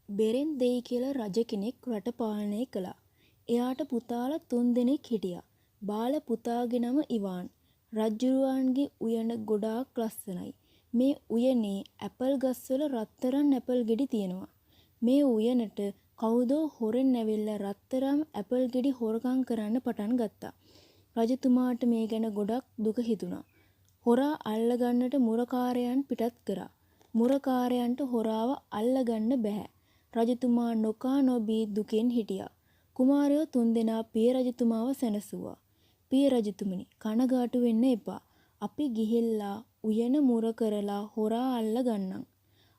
බෙරෙන් දෙයි කියලා රජ කෙනෙක් රට පාලනය කළා. එයාට පුතාලා තුන්දෙනෙක් හිටියා. බාල පුතාගේ නම ඉවාන්. රජ්ජුරුවන්ගේ උයන ගොඩාක් ලස්සනයි. මේ උයනේ ඇපල් ගස්වල රත්තරන් ඇපල් ගෙඩි තියෙනවා. මේ උයනට කවුදෝ හොරෙන් ඇවිල්ලා රත්තරන් ඇපල් ගෙඩි හොරකම් කරන්න පටන් ගත්තා. රජතුමාට මේ ගැන ගොඩක් දුක හිතුණා. හොරා අල්ලගන්නට මුරකාරයන් පිටත් කරා. මුරකාරයන්ට හොරාව අල්ලගන්න බැහැ. රජතුමා නොකා නොබී දුකෙන් හිටියා. කුමාරයෝ තුන්දෙනා පිය රජතුමාව සැනසුවා. පිය රජතුමනි, කනගාටු වෙන්න එපා. අපි ගිහිල්ලා උයන මුර කරලා හොරා අල්ල ගන්නම්.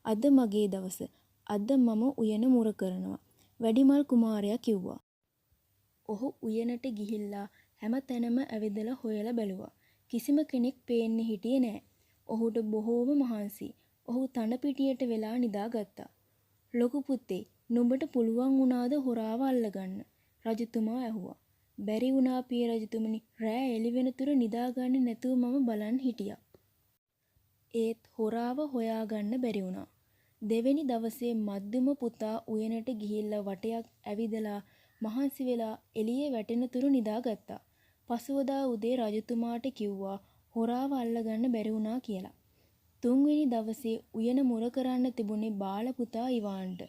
අද මගේ දවස. අද මම උයන මුර කරනවා. වැඩිමල් කුමාරයා කිව්වා. ඔහු උයනට ගිහිල්ලා හැම තැනම ඇවිදලා හොයලා බැලුවා. කිසිම කෙනෙක් පේන්න හිටියේ නෑ. ඔහුට බොහෝම මහන්සියි. ඔහු තන පිටියට වෙලා නිදා ගත්තා. ලොකු පුතේ, නුඹට පුළුවන් වුණාද හොරාව අල්ලගන්න? රජතුමා ඇහුවා. බැරි වුණා පිය රජතුමනි. රෑ එළි වෙනතුරු නිදාගන්නේ නැතුව මම බලන් හිටියා. ඒත් හොරාව හොයාගන්න බැරි වුණා. දෙවෙනි දවසේ මධ්‍යම පුතා උයනට ගිහිල්ලා වටයක් ඇවිදලා මහන්සි වෙලා එළිය වැටෙනතුරු නිදාගත්තා. පසුවදා උදේ රජතුමාට කිව්වා හොරාව අල්ලගන්න බැරි වුණා කියලා. තුන්වෙනි දවසේ උයන මුර කරන්න තිබුණේ බාල පුතා ඉවාන්ට.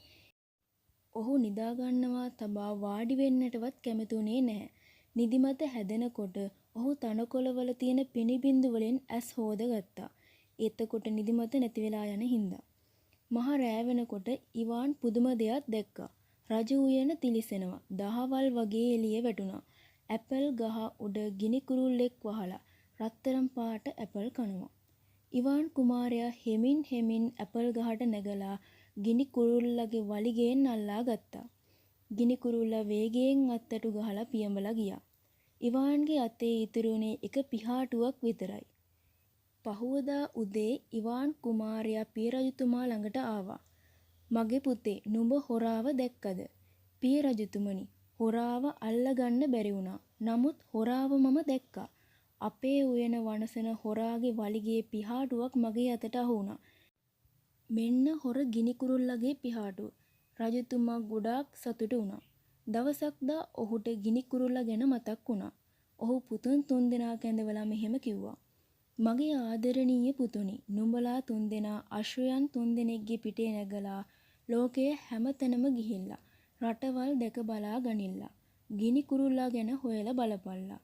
ඔහු නිදාගන්නවා තබා වාඩි වෙන්නටවත් කැමති වුණේ නැහැ. නිදිමත හැදෙනකොට ඔහු තනකොළවල තියෙන පිණි බිංදු වලින් ඇස් හෝද ගත්තා. එතකොට නිදිමත නැති වෙලා යන හින්දා. මහ රෑ වෙනකොට ඉවාන් පුදුම දෙයක් දැක්කා. රජ උයන තිලිසෙනවා. දහවල් වගේ එළිය වැටුණා. ඇපල් ගහ උඩ ගිනි කුරුල්ලෙක් වහලා රත්තරන් පාට ඇපල් කනවා. ඉවාන් කුමාරයා හෙමින් හෙමින් ඇපල් ගහට නැගලා ගිනි කුරුල්ලගේ වලිගයෙන් අල්ලා ගත්තා. ගිනි කුරුල්ලා වේගයෙන් අත්තටු ගහලා පියඹලා ගියා. ඉවාන්ගේ අතේ ඉතුරු වුණේ එක පිහාටුවක් විතරයි. පහුවදා උදේ ඉවාන් කුමාරයා පිය රජතුමා ළඟට ආවා. මගේ පුතේ, නුඹ හොරාව දැක්කද? පිය රජතුමනි, හොරාව අල්ලගන්න බැරි වුණා. නමුත් හොරාව මම දැක්කා. අපේ උයන වනසන හොරාගේ වලිගයේ පිහාටුවක් මගේ අතට අහු වුණා. මෙන්න හොර ගිනි කුරුල්ලගේ පිහාටුව. රජතුමා ගොඩාක් සතුටු වුණා. දවසක් දා ඔහුට ගිනි කුරුල්ලා ගැන මතක් වුණා. ඔහු පුතුන් තුන්දෙනා කැඳවලා මෙහෙම කිව්වා. මගේ ආදරණීය පුතුනි, නුඹලා තුන්දෙනා අශ්වයන් තුන්දෙනෙක්ගේ පිටේ නැගලා ලෝකයේ හැම තැනම ගිහිල්ලා රටවල් දැක බලා ගනිල්ලා. ගිනි කුරුල්ලා ගැන හොයලා බලපල්ලා.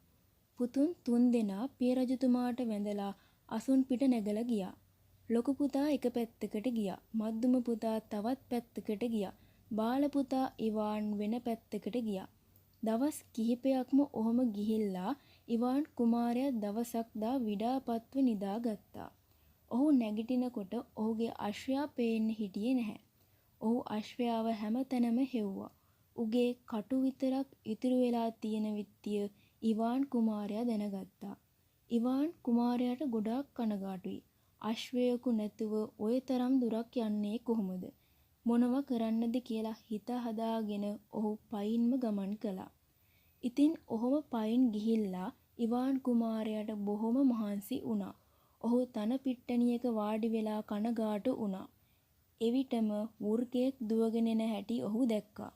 පුතුන් තුන්දෙනා පිය රජතුමාට වැඳලා අසුන් පිට නැගලා ගියා. ලොකු පුතා එක පැත්තකට ගියා. මධ්‍යම පුතා තවත් පැත්තකට ගියා. බාල පුතා ඉවාන් වෙන පැත්තකට ගියා. දවස් කිහිපයක්ම ඔහොම ගිහිල්ලා ඉවාන් කුමාරයා දවසක් දා විඩාපත්ව නිදාගත්තා. ඔහු නැගිටිනකොට ඔහුගේ අශ්වයා පේන්න හිටියේ නැහැ. ඔහු අශ්වයාව හැම තැනම හෙව්වා. උගේ කටු විතරක් ඉතුරු වෙලා තියෙන විත්තිය ඉවාන් කුමාරයා දැනගත්තා. ඉවාන් කුමාරයාට ගොඩාක් කනගාටුයි. අශ්වයෙකු නැතුව ඔය තරම් දුරක් යන්නේ කොහොමද? මොනව කරන්නද කියලා හිත හදාගෙන ඔහු පයින්ම ගමන් කළා. ඉතින් ඔහොම පයින් ගිහිල්ලා ඉවාන් කුමාරයාට බොහොම මහන්සි වුණා. ඔහු තන පිට්ටනියක වාඩි වෙලා කනගාටු වුණා. එවිටම වෘකයෙක් දුවගෙන එන හැටි ඔහු දැක්කා.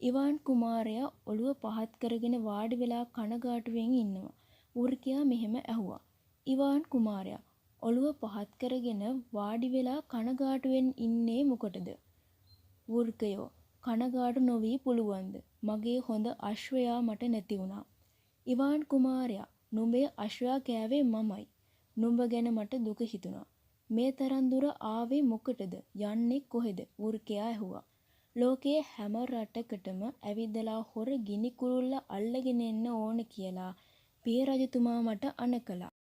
ඉවාන් කුමාරයා ඔළුව පහත් කරගෙන වාඩි වෙලා කනගාටුවෙන් ඉන්නවා. වෘකයා මෙහෙම ඇහුවා. ඉවාන් කුමාරයා, ඔළුව පහත් කරගෙන වාඩි වෙලා කනගාටුවෙන් ඉන්නේ මොකටද? වෘකයෝ, කනගාටු නොවී පුළුවන්ද? මගේ හොඳ අශ්වයා මට නැති වුණා. ඉවාන් කුමාරයා, නුඹේ අශ්වයා කෑවේ මමයි. නුඹ ගැන මට දුක හිතුණා. මේ තරම් දුර ආවේ මොකටද? යන්නේ කොහෙද? වෘකයා ඇහුවා. ලෝකයේ හැම රටකටම ඇවිදලා හොර ගිනි කුරුල්ලා අල්ලගෙන එන්න ඕන කියලා පිය රජතුමා මට අණ කළා.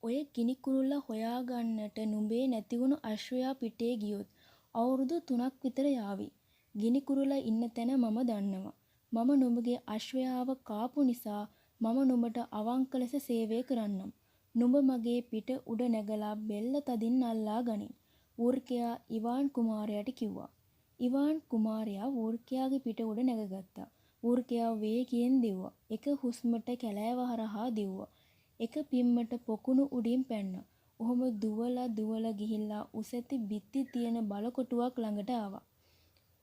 ඔය ගිනි කුරුල්ලා හොයාගන්නට නුඹේ නැතිවුණු අශ්වයා පිටේ ගියොත් අවුරුදු 3ක් විතර යාවි. ගිනි කුරුල්ලා ඉන්න තැන මම දන්නවා. මම නුඹගේ අශ්වයාව කාපු නිසා මම නුඹට අවංක ලෙස සේවය කරන්නම්. නුඹ මගේ පිට උඩ නැගලා බෙල්ල තදින් අල්ලා ගනින්. වෘකයා ඉවාන් කුමාරයාට කිව්වා. ඉවාන් කුමාරයා වෘකයාගේ පිට උඩ නැගගත්තා. වෘකයා වේගයෙන් දිව්වා. එක හුස්මට කැලෑව හරහා දිව්වා. එක පිම්මට පොකුණු උඩින් පැන්නා. ඔහොම දුවලා දුවලා ගිහිල්ලා උසැති බිත්ති තියෙන බලකොටුවක් ළඟට ආවා.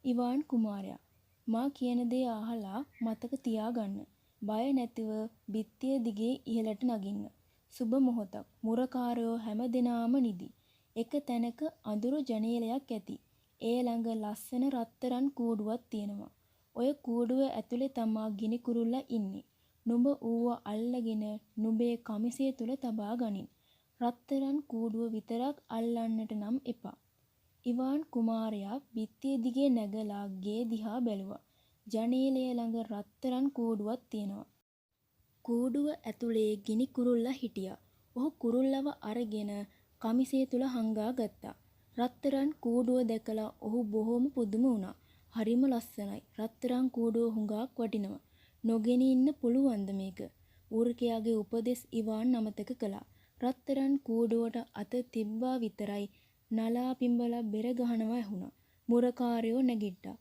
ඉවාන් කුමාරයා, මා කියන දේ අහලා මතක තියාගන්න. බය නැතිව බිත්තිය දිගේ ඉහළට නගින්න. සුබ මොහොතක්. මුරකාරයෝ හැම දෙනාම නිදි. එක තැනක අඳුරු ජනේලයක් ඇති. ඒ ළඟ ලස්සන රත්තරන් කූඩුවක් තියෙනවා. ඔය කූඩුව ඇතුලේ තමා ගිනි කුරුල්ලා ඉන්නේ. නුඹ ඌව අල්ලගෙන නුඹේ කමිසය තුල තබා ගනින්. රත්තරන් කූඩුව විතරක් අල්ලන්නට නම් එපා. ඉවාන් කුමාරයා බිත්තිය දිගේ නැගලා ගේ දිහා බැලුවා. ජනේලය ළඟ රත්තරන් කූඩුවක් තියෙනවා. කූඩුව ඇතුලේ ගිනි කුරුල්ලා හිටියා. ඔහු කුරුල්ලව අරගෙන කමිසය තුල හංගා ගත්තා. රත්තරන් කූඩුව දැකලා ඔහු බොහොම පුදුම වුණා. හරිම ලස්සනයි. රත්තරන් කූඩුව හුඟක් වටිනවා. නොගෙන ඉන්න පුළුවන්ද මේක? වෘකයාගේ උපදෙස් ඉවාන් අමතක කළා. රත්තරන් කූඩුවට අත තිබ්බා විතරයි නලා පිඹලා බෙර ගහනවා ඇහුණා. මුරකාරයෝ නැගිට්ටා.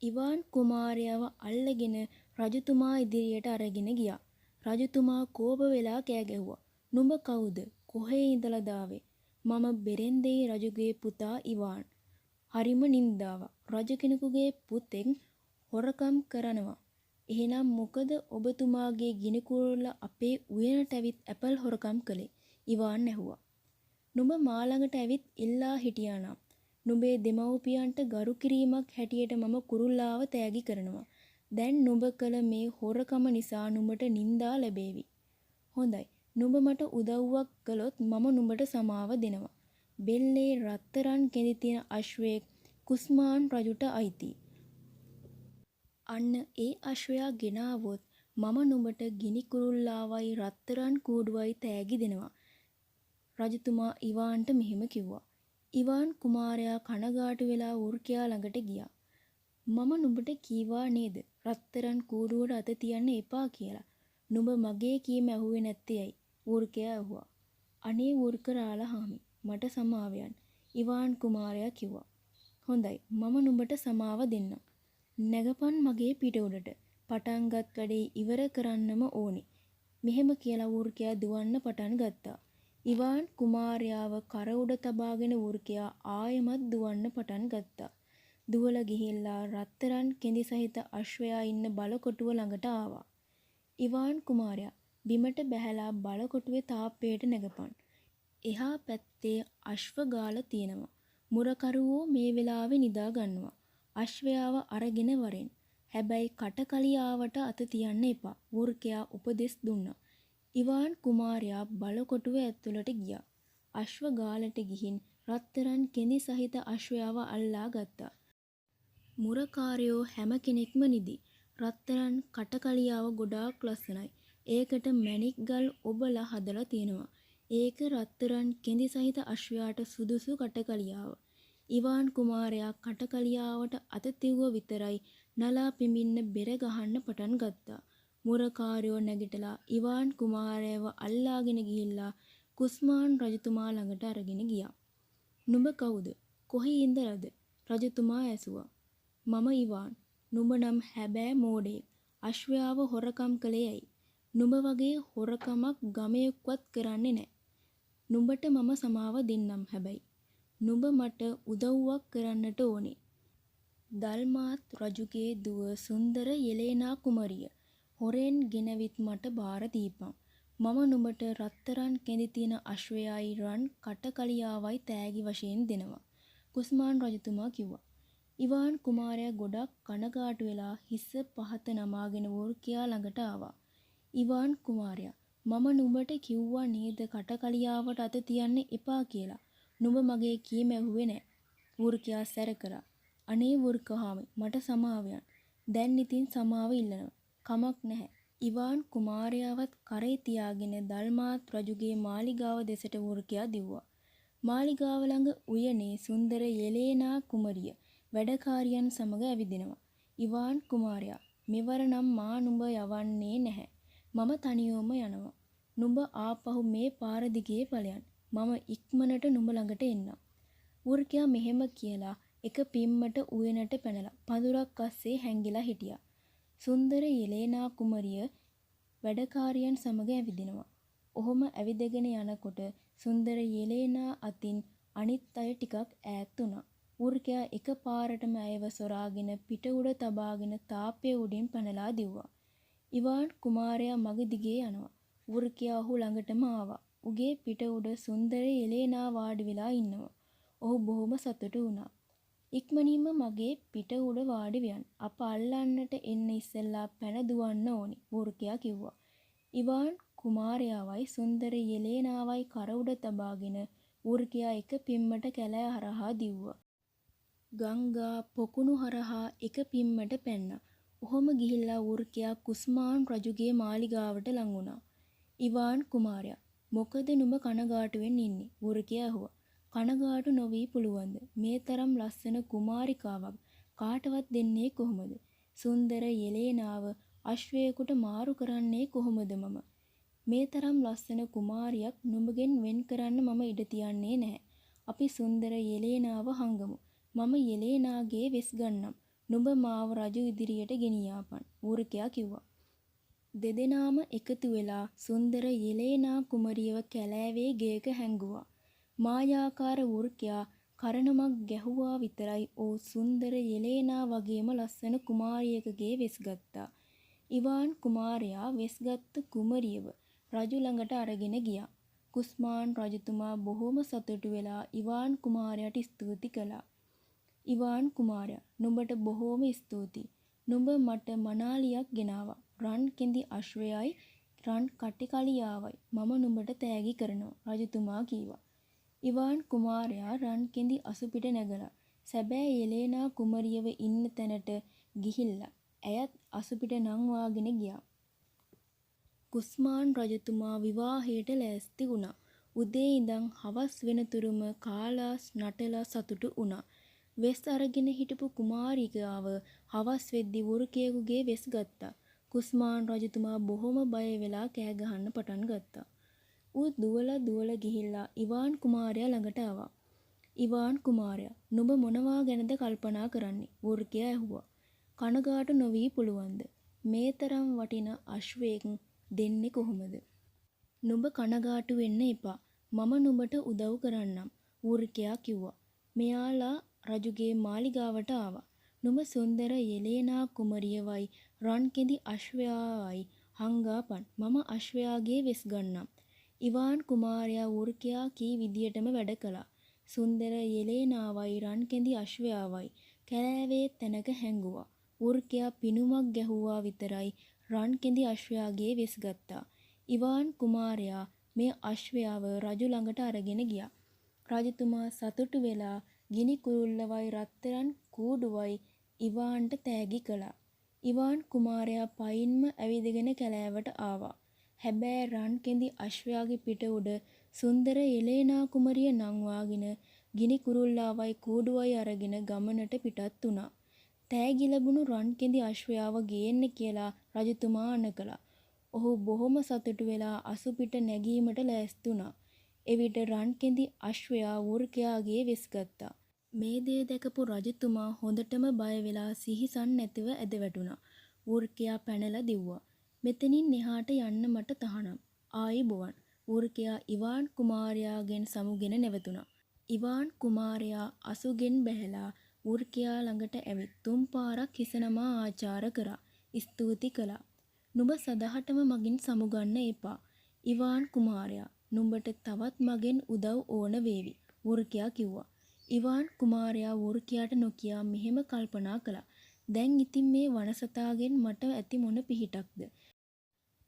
ඉවාන් කුමාරයාව අල්ලගෙන රජතුමා ඉදිරියට අරගෙන ගියා. රජතුමා කෝප වෙලා කෑ ගැහුවා. නුඹ කවුද? කොහේ ඉඳලාද ආවේ? මම බෙරෙන්දෙයි රජුගේ පුතා ඉවාන්. හරිම නින්දාවක්. රජ කෙනෙකුගේ පුතෙක් හොරකම් කරනවා. එහෙනම් මොකද ඔබතුමාගේ ගිනි කුරුල්ලා අපේ උයනට ඇවිත් ඇපල් හොරකම් කළේ? ඉවාන් ඇහුවා. නුඹ මා ළඟට ඇවිත් ඉල්ලා හිටියා නම් නුඹේ දෙමව්පියන්ට ගරු කිරීමක් හැටියට මම කුරුල්ලාව තෑගි කරනවා. දැන් නුඹ කළ මේ හොරකම නිසා නුඹට නින්දා ලැබේවි. හොඳයි. නුඹ මට උදව්වක් කළොත් මම නුඹට සමාව දෙනවා. බෙල්ලේ රත්තරන් කෙඳි තියෙන අශ්වයෙක් කුස්මාන් රජුට අයිති. අන්න ඒ අශ්වයා ගෙනාවොත් මම නුඹට ගිනි කුරුල්ලාවයි රත්තරන් කූඩුවයි තෑගි දෙනවා. රජතුමා ඉවාන්ට මෙහෙම කිව්වා. ඉවාන් කුමාරයා කනගාටු වෙලා වෘකයා ළඟට ගියා. මම නුඹට කීවා නේද රත්තරන් කූඩුවට අත තියන්න එපා කියලා. නුඹ මගේ කීම ඇහුවේ නැත්තේ ඇයි? වෘකයා ඇහුවා. අනේ වෘක රාළහාමි, මට සමාවයන්. ඉවාන් කුමාරයා කිව්වා. හොඳයි, මම නුඹට සමාව දෙන්නම්. නැගපන් මගේ පිට උඩට. පටන් ගත් වැඩේ ඉවර කරන්නම ඕනේ. මෙහෙම කියලා වෘකයා දුවන්න පටන් ගත්තා. ඉවාන් කුමාරයාව කර උඩ තබාගෙන වෘකයා ආයෙමත් දුවන්න පටන් ගත්තා. දුවලා ගිහිල්ලා රත්තරන් කෙඳි සහිත අශ්වයා ඉන්න බලකොටුව ළඟට ආවා. ඉවාන් කුමාරයා, බිමට බැහැලා බලකොටුවේ තාප්පයට නැගපන්. එහා පැත්තේ අශ්ව ගාල තියෙනවා. මුරකරුවෝ මේ වෙලාවේ නිදා ගන්නවා. අශ්වයාව අරගෙන වරෙන්. හැබැයි කටකලියාවට අත තියන්න එපා. වෘකයා උපදෙස් දුන්නා. ඉවාන් කුමාරයා බලකොටුව ඇතුළට ගියා. අශ්ව ගාලට ගිහින් රත්තරන් කෙඳි සහිත අශ්වයාව අල්ලා ගත්තා. මුරකාරයෝ හැම කෙනෙක්ම නිදි. රත්තරන් කටකලියාව ගොඩාක් ලස්සනයි. ඒකට මැණික් ගල් ඔබලා හදලා තියෙනවා. ඒක රත්තරන් කෙඳි සහිත අශ්වයාට සුදුසු කටකලියාව. ඉවාන් කුමාරයා කටකලියාවට අත තිව්ව විතරයි නලා පිඹින්න බෙර ගහන්න පටන් ගත්තා. මුරකාරයෝ නැගිටලා ඉවාන් කුමාරයාව අල්ලාගෙන ගිහිල්ලා කුස්මාන් රජතුමා ළඟට අරගෙන ගියා. නුඹ කවුද? කොහේ ඉඳලාද? රජතුමා ඇසුවා. මම ඉවාන්. නුඹ නම් හැබෑ මෝඩයෙක්. අශ්වයාව හොරකම් කළේ ඇයි? නුඹ වගේ හොරකමක් ගමයෙක්වත් කරන්නේ නෑ. නුඹට මම සමාව දෙන්නම් හැබැයි. නුඹ මට උදව්වක් කරන්නට ඕනේ. දල්මාත් රජුගේ දුව සුන්දර යෙලේනා කුමරිය හොරෙන් ගෙනවිත් මට බාර දීපන්. මම නුඹට රත්තරන් කෙඳි තියෙන අශ්වයයි රන් කටකලියාවයි තෑගි වශයෙන් දෙනවා. කුස්මාන් රජතුමා කිව්වා. ඉවාන් කුමාරයා ගොඩක් කනගාටු වෙලා හිස පහත නමාගෙන වෘකයා ළඟට ආවා. ඉවාන් කුමාරයා, මම නුඹට කිව්වා නේද කටකලියාවට අත තියන්න එපා කියලා. නුඹ මගේ කීම ඇහුවේ නෑ. වෘකයා සැර කළා. අනේ වෘකහාමි, මට සමාවයන්. දැන් ඉතින් සමාව ඉල්ලනවා. කමක් නැහැ. ඉවාන් කුමාරයාවත් කරේ තියාගෙන දල්මාත් රජුගේ මාලිගාව දෙසට වෘකයා දිව්වා. මාලිගාව ළඟ උයනේ සුන්දර යෙලේනා කුමරිය වැඩකාරියන් සමග ඇවිදිනවා. ඉවාන් කුමාරයා, මෙවර නම් මා නුඹ යවන්නේ නැහැ. මම තනියම යනවා. නුඹ ආපහු මේ පාර දිගේ ඵලයන්. මම ඉක්මනට නුඹ ළඟට එන්නම්. වෘකයා මෙහෙම කියලා එක පිම්මට උයනට පැනලා පඳුරක් අස්සේ හැංගිලා හිටියා. සුන්දර යෙලේනා කුමරිය වැඩකාරියන් සමග ඇවිදිනවා. ඔහොම ඇවිදගෙන යනකොට සුන්දර යෙලේනා අතින් අනිත් අය ටිකක් ඈත් වුණා. වෘකයා එක පාරටම ඇයව සොරාගෙන පිට උඩ තබාගෙන තාප්පය උඩින් පැනලා දිව්වා. ඉවාන් කුමාරයා මග දිගේ යනවා. වෘකයා ඔහු ළඟටම ආවා. උගේ පිට උඩ සුන්දර යෙලේනා වාඩි වෙලා ඉන්නවා. ඔහු බොහොම සතුටු වුණා. ඉක්මනින්ම මගේ පිට උඩ වාඩි වෙයන්. අප අල්ලන්නට එන්න ඉස්සෙල්ලා පැන දුවන්න ඕනි, වෘකයා කිව්වා. ඉවාන් කුමාරයාවයි සුන්දර යෙලේනාවයි කර උඩ තබාගෙන වෘකයා එක පිම්මට කැලෑ හරහා දිව්වා. ගංගා පොකුණු හරහා එක පිම්මට පැන්නා. ඔහොම ගිහිල්ලා වෘකයා කුස්මාන් රජුගේ මාලිගාවට ලං වුණා. ඉවාන් කුමාරයා, මොකද නුඹ කනගාටුවෙන් ඉන්නේ? වෘකයා ඇහුවා. කනගාටු නොවී පුළුවන්ද? මේ තරම් ලස්සන කුමාරිකාවක් කාටවත් දෙන්නේ කොහොමද? සුන්දර යෙලේනාව අශ්වයෙකුට මාරු කරන්නේ කොහොමද මම? මේ තරම් ලස්සන කුමාරියක් නුඹගෙන් වෙන් කරන්න මම ඉඩ තියන්නේ නැහැ. අපි සුන්දර යෙලේනාව හංගමු. මම යෙලේනාගේ වෙස් ගන්නම්. නුඹ මාව රජු ඉදිරියට ගෙනියාපන්, වෘකයා කිව්වා. දෙදෙනාම එකතු වෙලා සුන්දර යෙලේනා කුමරියව කැලෑවේ ගෙයක හැංගුවා. මායාකාර වෘකයා කරණමක් ගැහුවා විතරයි ඔහු සුන්දර යෙලේනා වගේම ලස්සන කුමාරියකගේ වෙස් ගත්තා. ඉවාන් කුමාරයා වෙස්ගත්තු කුමරියව රජු ළඟට අරගෙන ගියා. කුස්මාන් රජතුමා බොහොම සතුටු වෙලා ඉවාන් කුමාරයාට ස්තුති කළා. ඉවාන් කුමාරයා, නුඹට බොහෝම ස්තුතියි. නුඹ මට මනාලියක් ගෙනාවා. රන් කෙඳි අශ්වයයි රන් කටිකලියාවයි මම නුඹට තෑගි කරනවා, රජතුමා කීවා. ඉවාන් කුමාරයා රන් කෙඳි අසුපිට නැගලා සැබෑ යෙලේනා කුමරියව ඉන්න තැනට ගිහිල්ලා ඇයත් අසුපිට නංවාගෙන ගියා. කුස්මාන් රජතුමා විවාහයට ලෑස්ති වුණා. උදේ ඉඳන් හවස් වෙනතුරුම කාලා නටලා සතුටු වුණා. වෙස් අරගෙන හිටපු කුමාරිකාව හවස් වෙද්දි වෘකයෙකුගේ වෙස් ගත්තා. කුස්මාන් රජතුමා බොහොම බය වෙලා කෑ ගහන්න පටන් ගත්තා. ඌ දුවලා දුවලා ගිහිල්ලා ඉවාන් කුමාරයා ළඟට ආවා. ඉවාන් කුමාරයා, නුඹ මොනවා ගැනද කල්පනා කරන්නේ? වෘකයා ඇහුවා. කනගාටු නොවී පුළුවන්ද? මේ තරම් වටින අශ්වයෙක් දෙන්නේ කොහොමද? නුඹ කනගාටු වෙන්න එපා. මම නුඹට උදව් කරන්නම්, වෘකයා කිව්වා. මෙයාලා රජුගේ මාලිගාවට ආවා. නුඹ සුන්දර යෙලේනා කුමරියවයි රන්කෙඳි අශ්වයාවයි හංගාපන්. මම අශ්වයාගේ වෙස් ගන්නම්. ඉවාන් කුමාරයා වෘකයා කී විදියටම වැඩ කළා. සුන්දර යෙලේනාවයි රන්කෙඳි අශ්වයාවයි කැලෑවේ තැනක හැංගුවා. වෘකයා පිනුමක් ගැහුවා විතරයි රන්කෙඳි අශ්වයාගේ වෙස් ගත්තා. ඉවාන් කුමාරයා මේ අශ්වයාව රජු ළඟට අරගෙන ගියා. රජතුමා සතුටු වෙලා ගිනි කුරුල්ලවයි රත්තරන් කූඩුවයි ඉවාන්ට තෑගි කළා. ඉවාන් කුමාරයා පයින්ම ඇවිදගෙන කැලෑවට ආවා. හැබැයි රන්කෙඳි අශ්වයාගේ පිට උඩ සුන්දර යෙලේනා කුමරිය නංවාගෙන ගිනි කුරුල්ලාවයි කූඩුවයි අරගෙන ගමනට පිටත් වුණා. තෑගි ලැබුණු රන්කෙඳි අශ්වයාව ගේන්න කියලා රජතුමා අණ කළා. ඔහු බොහොම සතුටු වෙලා අසුපිට නැගීමට ලෑස්ති වුණා. එවිට රන්කෙඳි අශ්වයා වෘකයාගේ වෙස් ගත්තා. මේ දේ දැකපු රජතුමා හොඳටම බය වෙලා සිහිසන් නැතිව ඇද වැටුණා. වෘකයා පැනලා දිව්වා. මෙතනින් එහාට යන්න මට තහනම්. ආයිබෝවන්. වෘකයා ඉවාන් කුමාරයාගෙන් සමුගෙන නැවතුණා. ඉවාන් කුමාරයා අසුගෙන් බැහැලා වෘකයා ළඟට ඇවිත් තුන් පාරක් හිස නමා ආචාර කරා. ස්තුති කළා. නුඹ සදහටම මගෙන් සමුගන්න එපා. ඉවාන් කුමාරයා, නුඹට තවත් මගෙන් උදව් ඕන වේවි, වෘකයා කිව්වා. ඉවාන් කුමාරයා වෘකයාට නොකියා මෙහෙම කල්පනා කළා. දැන් ඉතින් මේ වනසතාගෙන් මට ඇති මොන පිහිටක්ද?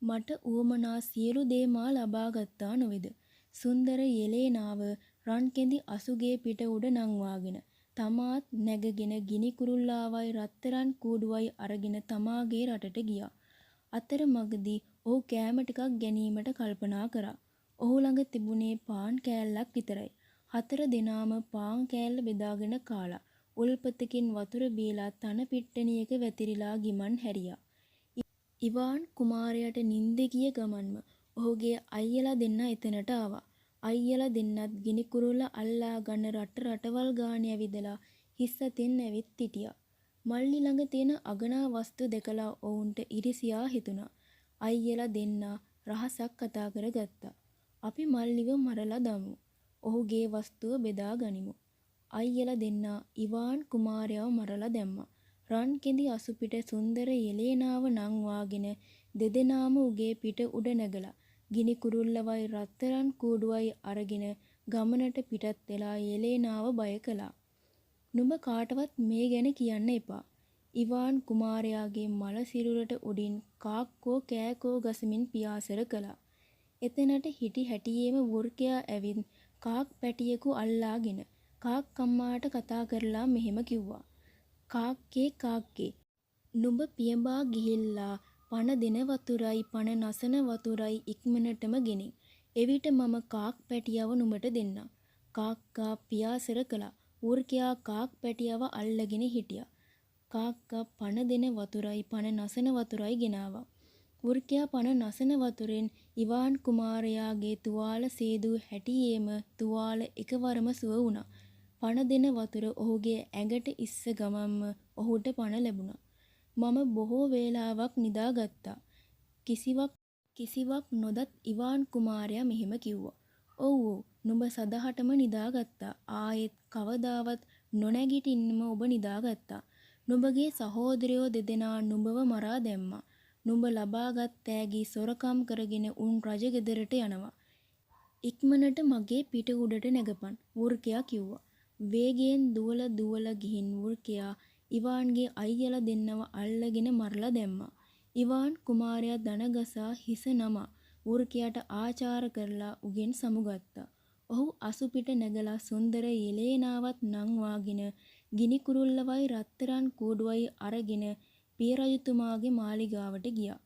මට උවමනා සියලු දේ මා ලබා ගත්තා නොවේද? සුන්දර යෙලේනාව රන්කෙඳි අසුගේ පිට උඩ නංවාගෙන තමාත් නැගගෙන ගිනි කුරුල්ලාවයි රත්තරන් කූඩුවයි අරගෙන තමාගේ රටට ගියා. අතරමඟදී ඔහු කෑම ටිකක් ගැනීමට කල්පනා කරා. ඔහු ළඟ තිබුණේ පාන් කෑල්ලක් විතරයි. හතර දෙනාම පාන් කෑල්ල බෙදාගෙන කාලා උල්පතකින් වතුර බීලා තන පිට්ටනියක වැතිරිලා ගිමන් හැරියා. ඉවාන් කුමාරයාට නින්ද ගිය ගමන්ම ඔහුගේ අයියලා දෙන්නා එතනට ආවා. අයියලා දෙන්නත් ගිනි කුරුල්ල අල්ලා ගන්න රට රටවල් ගානේ ඇවිදලා හිස් අතින් ඇවිත් හිටියා. මල්ලි ළඟ තියෙන අගනා වස්තු දැකලා ඔවුන්ට ඉරිසියා හිතුණා. අයියලා දෙන්නා රහසක් කතා කරගත්තා. අපි මල්ලිව මරලා දමු. ඔහුගේ වස්තුව බෙදා ගනිමු. අයියලා දෙන්නා ඉවාන් කුමාරයාව මරලා දැම්මා. රන් කෙඳි අසුපිට සුන්දර යෙලේනාව නංවාගෙන දෙදෙනාම උගේ පිට උඩ නැගලා ගිනි කුරුල්ලවයි රත්තරන් කූඩුවයි අරගෙන ගමනට පිටත් වෙලා යෙලේනාව බය කළා. නුඹ කාටවත් මේ ගැන කියන්න එපා. ඉවාන් කුමාරයාගේ මළ සිරුරට උඩින් කාක්කෝ කෑකෝ ගසමින් පියාසර කළා. එතැනට හිටි හැටියේම වෘකයා ඇවිත් කාක් පැටියෙකු අල්ලාගෙන කාක් අම්මාට කතා කරලා මෙහෙම කිව්වා. කාක්කේ කාක්කේ, නුඹ පියඹා ගිහිල්ලා පණ දෙන වතුරයි පණ නසන වතුරයි ඉක්මනටම ගෙනෙන්. එවිට මම කාක් පැටියව නුඹට දෙන්නම්. කාක්කා පියාසර කළා. වෘකයා කාක් පැටියව අල්ලගෙන හිටියා. කාක්කා පණ දෙන වතුරයි පණ නසන වතුරයි ගෙනාවා. වෘකයා පණ නසන වතුරෙන් ඉවාන් කුමාරයාගේ තුවාල සේදූ හැටියේම තුවාල එකවරම සුව වුණා. පණ දෙන වතුර ඔහුගේ ඇඟට ඉස්ස ගමන්ම ඔහුට පණ ලැබුණා. මම බොහෝ වේලාවක් නිදා ගත්තා. කිසිවක් නොදත් ඉවාන් කුමාරයා මෙහෙම කිව්වා. ඔව් ඔව්, නුඹ සදහටම නිදා ගත්තා. ආයෙත් කවදාවත් නොනැගිටින්නම ඔබ නිදා ගත්තා. නුඹගේ සහෝදරයෝ දෙදෙනා නුඹව මරා දැම්මා. නුඹ ලබාගත් තෑගි සොරකම් කරගෙන උන් රජ ගෙදරට යනවා. ඉක්මනට මගේ පිට උඩට නැගපන්, වෘකයා කිව්වා. වේගයෙන් දුවල දුවල ගිහින් වෘකයා ඉවාන්ගේ අයියලා දෙන්නව අල්ලගෙන මරලා දැම්මා. ඉවාන් කුමාරයා දණගසා හිස නමා වෘකයාට ආචාර කරලා උගෙන් සමුගත්තා. ඔහු අසුපිට නැගලා සුන්දර යෙලේනාවත් නංවාගෙන ගිනි කුරුල්ලවයි රත්තරන් කූඩුවයි අරගෙන පිය රජතුමාගේ මාලිගාවට ගියා.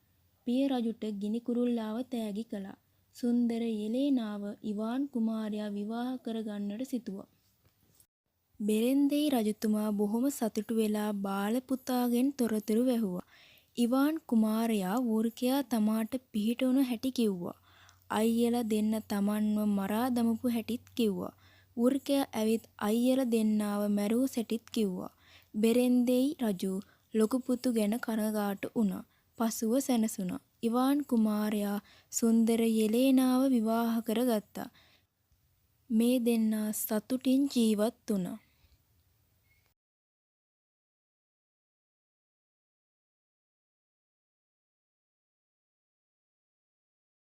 පිය රජුට ගිනි කුරුල්ලාව තෑගි කළා. සුන්දර යෙලේනාව ඉවාන් කුමාරයා විවාහ කර ගන්නට සිතුවා. බෙරෙන්දෙයි රජතුමා බොහොම සතුටු වෙලා බාල පුතාගෙන් තොරතුරු ඇහුවා. ඉවාන් කුමාරයා වෘකයා තමාට පිහිට වුණු හැටි කිව්වා. අයියලා දෙන්න තමන්ව මරා දමපු හැටිත් කිව්වා. වෘකයා ඇවිත් අයියලා දෙන්නාව මැරූ සැටිත් කිව්වා. බෙරෙන්දෙයි රජු ලොකු පුතු ගැන කනගාටු වුණා. පසුව සැනසුණා. ඉවාන් කුමාරයා සුන්දර යෙලේනාව විවාහ කර ගත්තා. මේ දෙන්නා සතුටින් ජීවත් වුණා.